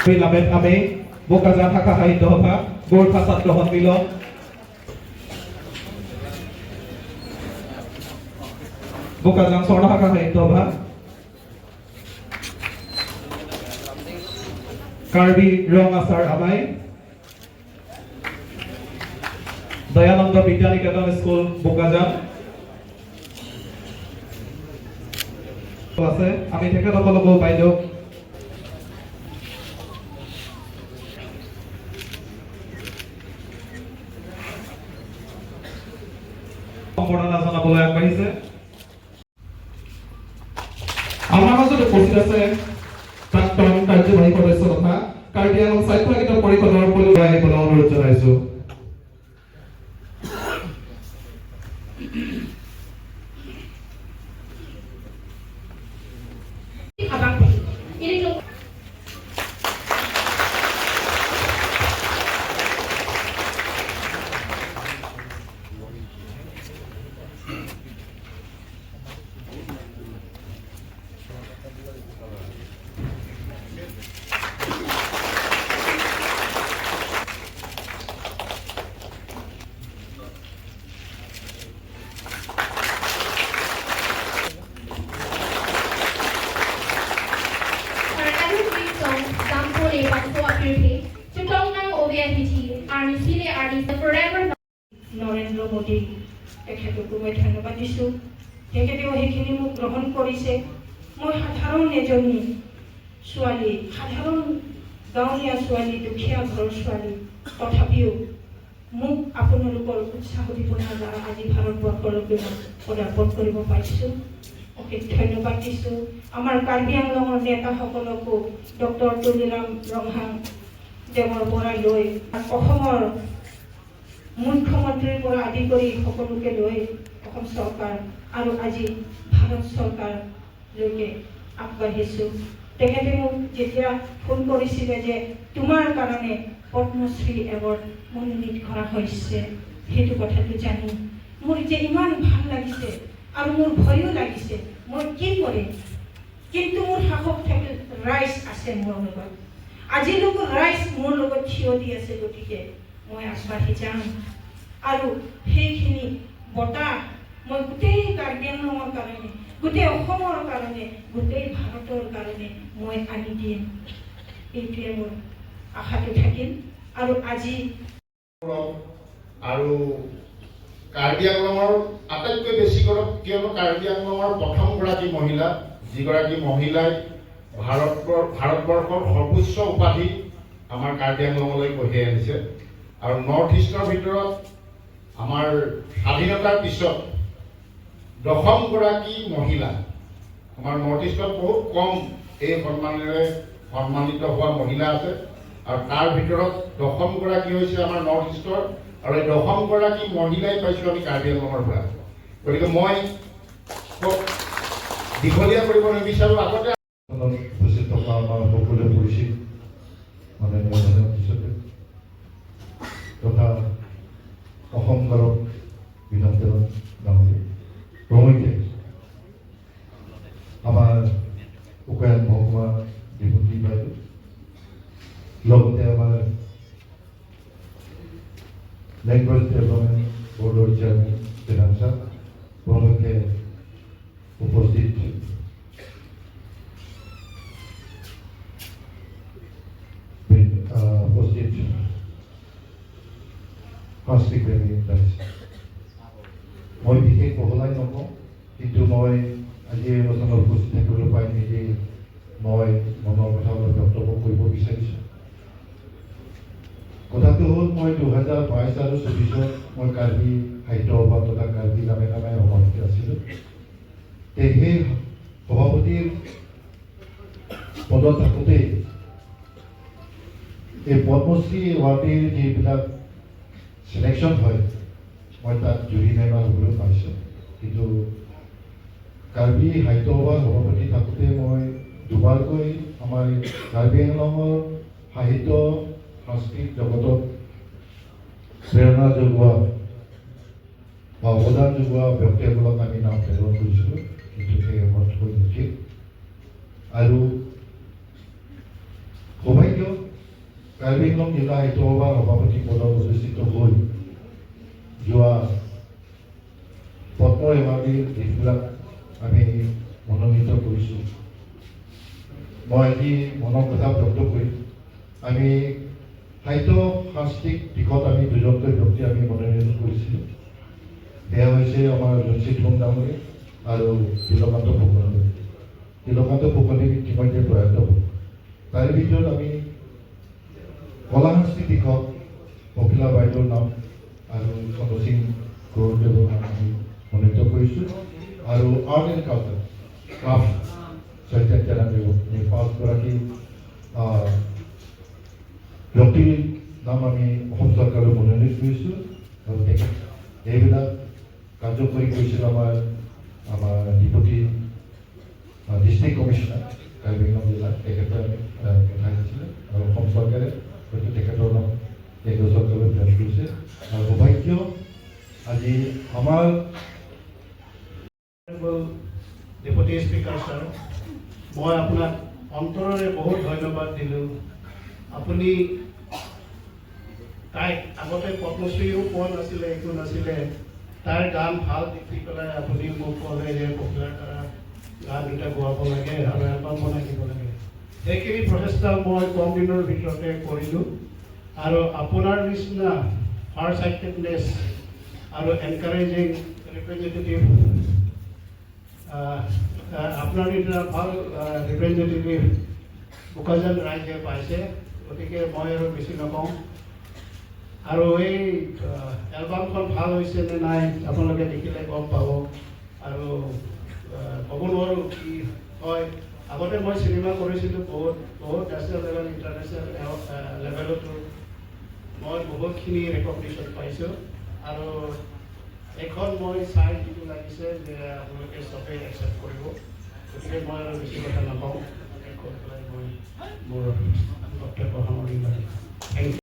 Lamine আমেই, Bokajan শাখা সাহিত্য সভা, গোৰ্খা ছাত্ৰ সন্মিলন। বোকাজান স্বৰ্ণ শাখা সাহিত্য সভা, কাৰ্বি ৰং আচাৰ আমাই, দয়ানন্দ বিদ্যা নিকেতন স্কুল বোকাজান আছে। আমি তেখেতসকলকো বাইদেউক সম্বৰ্ধনা জনাবলৈ আগবাঢ়িছে। আমাৰ মাজত উপস্থিত আছে প্ৰাক্তন কাৰ্যবাহী সদস্য তথা কাৰ্বি আংলং স্বায়ত্তশাসিত পৰিষদৰ আহিবলৈ অনুৰোধ জনাইছো। Her evergreen song, Sampo Le Pangpo Apirte, Chutong Nang Ovia Hichi, Arni Sile Arni forever. Narendra Modi তেখেতকো মই ধন্যবাদ দিছোঁ। তেখেতেও সেইখিনি মোক গ্ৰহণ কৰিছে। মই সাধাৰণ এজনী ছোৱালী, সাধাৰণ গাঁৱলীয়া ছোৱালী, দুখীয়া ঘৰৰ ছোৱালী, তথাপিও মোক আপোনালোকৰ উৎসাহ উদ্দীপনাৰ দ্বাৰা আজি ভাৰতবৰ্ষলৈকে মই পদাৰ্পণ কৰিব পাৰিছোঁ। অশেষ ধন্যবাদ দিছোঁ আমাৰ কাৰ্বি আংলঙৰ নেতাসকলকো, ডক্টৰ তুলিৰাম ৰংহাং দেৱৰ পৰা লৈ অসমৰ মুখ্যমন্ত্ৰীৰ পৰা আদি কৰি সকলোকে লৈ অসম চৰকাৰ আৰু আজি ভাৰত চৰকাৰলৈকে আগবাঢ়িছোঁ। তেখেতে মোক যেতিয়া ফোন কৰিছিলে যে তোমাৰ কাৰণে পদ্মশ্ৰী এৱাৰ্ড মনোনীত কৰা হৈছে, সেইটো কথাটো জানি মোৰ যে ইমান ভাল লাগিছে আৰু মোৰ ভয়ো লাগিছে, মই কি কৰিম। কিন্তু মোৰ সাহস থাকিল, ৰাইজ আছে মোৰ লগত, আজিলৈকে ৰাইজ মোৰ লগত থিয় দি আছে, গতিকে মই আগবাঢ়ি যাম। আৰু সেইখিনি বঁটা মই গোটেই কাৰ্বি আংলঙৰ কাৰণে, গোটেই অসমৰ কাৰণে, গোটেই ভাৰতৰ কাৰণে মই আনি দিম। এইটোৱে মোৰ আশাটো থাকিল। আৰু আজি আৰু কাৰ্বি আংলঙৰ আটাইতকৈ বেছি গৌৰৱ, কিয়নো কাৰ্বি আংলঙৰ প্ৰথমগৰাকী মহিলা, যিগৰাকী মহিলাই ভাৰতবৰ্ষৰ সৰ্বোচ্চ উপাধি আমাৰ কাৰ্বি আংলঙলৈ কঢ়িয়াই আনিছে। আৰু নৰ্থ ইষ্টৰ ভিতৰত আমাৰ স্বাধীনতাৰ পিছত 10মগৰাকী মহিলা, আমাৰ নৰ্থ ইষ্টত বহুত কম এই সন্মানেৰে সন্মানিত হোৱা মহিলা আছে, আৰু তাৰ ভিতৰত 10মগৰাকী হৈছে আমাৰ নৰ্থ ইষ্টৰ, আৰু এই 10মগৰাকী মহিলাই পাইছোঁ আমি কাৰ্বি আংলঙৰ পৰা। গতিকে মই খুব দীঘলীয়া কৰিব নিবিচাৰোঁ। আগতে উপস্থিত থকা আমাৰ সকলোৱে পৰিচিত মাননীয় হিচাপে তথা অসম গৌৰৱ বিধান তেৰণ ডাঙৰীয়া প্ৰমুখ্যে আমাৰ উপায়ন মহকুমা বিভূতি বাইদেউ, লগতে আমাৰ লেংগুৱেজ ডেভেলপমেণ্ট বৰ্ডৰ চেয়াৰমেন তেৰাং ছাৰ প্ৰমুখ্যে উপস্থিত সাংস্কৃতিক প্ৰেমী ৰাইজ, মই বিশেষ বহলাই নকওঁ, কিন্তু মই আজি এই অনুষ্ঠানত উপস্থিত থাকিবলৈ পাই নিজেই মই মনৰ কথা অলপ ব্যক্তব্য কৰিব বিচাৰিছোঁ। কথাটো হ'ল, মই 2022 আৰু 24ত মই কাৰ্বি সাহিত্য সভা তথা কাৰ্বি নামে নামে সভাপতি আছিলোঁ। সেই সভাপতিৰ পদত থাকোঁতেই এই পদ্মশ্ৰী এৱাৰ্ডীৰ যিবিলাক চিলেকশ্যন হয়, মই তাত জুৰি মেম্বাৰ হ'বলৈ পাইছোঁ। কিন্তু কাৰ্বি সাহিত্য সভাৰ সভাপতি থাকোঁতে মই দুবাৰকৈ আমাৰ কাৰ্বি আংলঙৰ সাহিত্য সাংস্কৃতিক জগতত প্ৰেৰণা যোগোৱা বা অৱদান যোগোৱা ব্যক্তিসকলক আমি নাম প্ৰেৰণ কৰিছিলোঁ, কিন্তু সেই সময়ত হৈ নুঠিল। আৰু সৌভাগ্য, কাৰ্বি আংলং জিলা সাহিত্য সভাৰ সভাপতি পদত অধিষ্ঠিত হৈ যোৱা পদ্ম এৱাৰ্ডীৰ যিবিলাক আমি মনোনীত কৰিছোঁ, মই আজি মনৰ কথা ব্যক্ত কৰিম। আমি সাহিত্য সাংস্কৃতিক দিশত আমি দুজনকৈ ব্যক্তি আমি মনোনীত কৰিছিলোঁ। সেয়া হৈছে আমাৰ ৰঞ্জিত ফুকন ডাঙৰীয়া আৰু তিলকান্ত ফুকন। তিলকান্ত ফুকনে ইতিমধ্যে প্ৰয়াত হ'ল। তাৰে ভিতৰত আমি কলা সংস্কৃতি দিশত পখিলা বাইদেউৰ নাম আৰু চন্দ্ৰসিং গৌৰদেৱৰ নাম আমি মনোনীত কৰিছোঁ আৰু আৰ্ট এণ্ড কালচাৰ ক্ৰাফ্ট চৈতন্য তেৰাংদেৱ। এই পাঁচগৰাকী ব্যক্তিৰ নাম আমি অসম চৰকাৰলৈ মনোনীত কৰিছোঁ আৰু তেখেত এইবিলাক কাৰ্যকৰী কৰিছিল আমাৰ deputy district commissioner, Karbi Anglong জিলাৰ, তেখেতে আমি পঠাই দিছিলে আৰু অসম চৰকাৰে হয়তো তেখেতৰ নাম কেন্দ্ৰীয় চৰকাৰলৈ প্ৰেৰণ কৰিছে। আৰু সৌভাগ্য, আজি আমাৰ ডেপুটি স্পীকাৰ ছাৰ, মই আপোনাক অন্তৰেৰে বহুত ধন্যবাদ দিলোঁ। আপুনি তাইক আগতে পদ্মশ্ৰীও পোৱা নাছিলে, একো নাছিলে। তাইৰ গান ভাল দেখি পেলাই আপুনি মোক ক'লে যে পখিলাৰ দ্বাৰা গান দুটা গোৱাব লাগে আৰু এলবাম বনাই দিব লাগে। সেইখিনি প্ৰচেষ্টা মই কম দিনৰ ভিতৰতে কৰিলোঁ আৰু আপোনাৰ নিচিনা ফাৰ চাইটেডনেছ আৰু এনকাৰেজিং ৰিপ্ৰেজেণ্টেটিভ, আপোনাৰ নিচিনা ভাল ৰিপ্ৰেজেণ্টেটিভ বোকাজান ৰাইজে পাইছে। গতিকে মই আৰু বেছি নকওঁ আৰু এই এলবামখন ভাল হৈছে নে নাই আপোনালোকে দেখিলে গম পাব আৰু ক'ব নোৱাৰোঁ কি হয়। আগতে মই চিনেমা কৰিছিলোঁ বহুত বহুত, নেশ্যনেল লেভেল, ইণ্টাৰনেশ্যনেল লেভেলতো মই বহুতখিনি ৰেকগনিশ্যন পাইছোঁ আৰু এইখন মই চাই যিটো লাগিছে যে আপোনালোকে চবেই একচেপ্ট কৰিব। গতিকে মই আৰু বেছি কথা নকওঁ। কৈ পেলাই মই মোৰ বক্তব্য সামৰণি মাৰিম। Thank U.